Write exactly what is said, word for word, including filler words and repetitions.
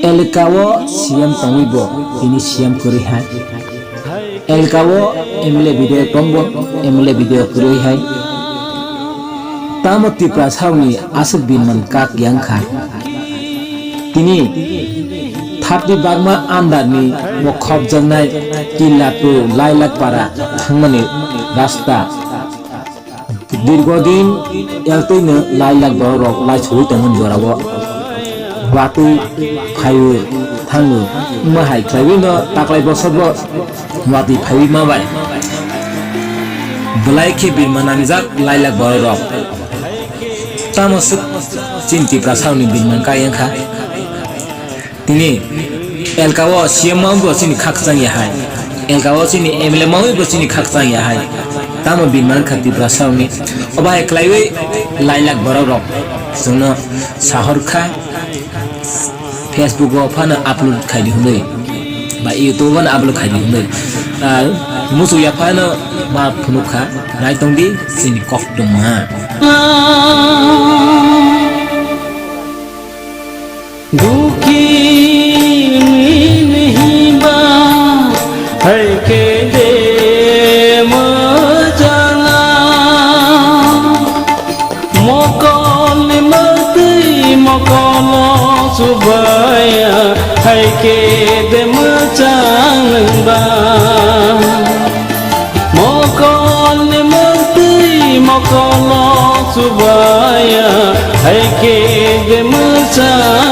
Elka o C M tongwi bo tini C M kwrwi hai. Elka o M L A bidhayak tongbo M L A bidhayak kwrwi hai. Tamo Tiprasarokni aswk binman kak yang kha. Tini thirty Bagma under ni bo khopjaknai Kilato Lailak para thangmani rasta. Dirgodin eltwino Lailak borok rok lai sogwi tongmani jorao watwi phaiwi thango. Wngma hai khlaiwi no taklai bosor bo watwi phaiwi ma bai. Belai khe bima nangjak Lailak borok rok. Tamo swk chini Tiprasarokni bima kak yang kha. Tini Elka o C M mawi bo chini khakchang ya hai. Elka o chini M L A mawi bo chini khakchang ya hai. Tamo binman kha Tiprasarokni. Obo hai khlaiwi Lailak borok rok chwngno sahor kha. Facebook o phano upload khai di hwnwi. Ba YouTube o phano upload khai di hwnwi. Ah, muchuk ya phano ma phunuk kha. Naitong di chini kok tongma. Dukhi wngwi nihba hai khe de mwchanga. Mokolni mwtwi mokolo chubaya hai khe de mwchang nungba. Mokolni mwtwi mokolo chubaya hai khe de mwchang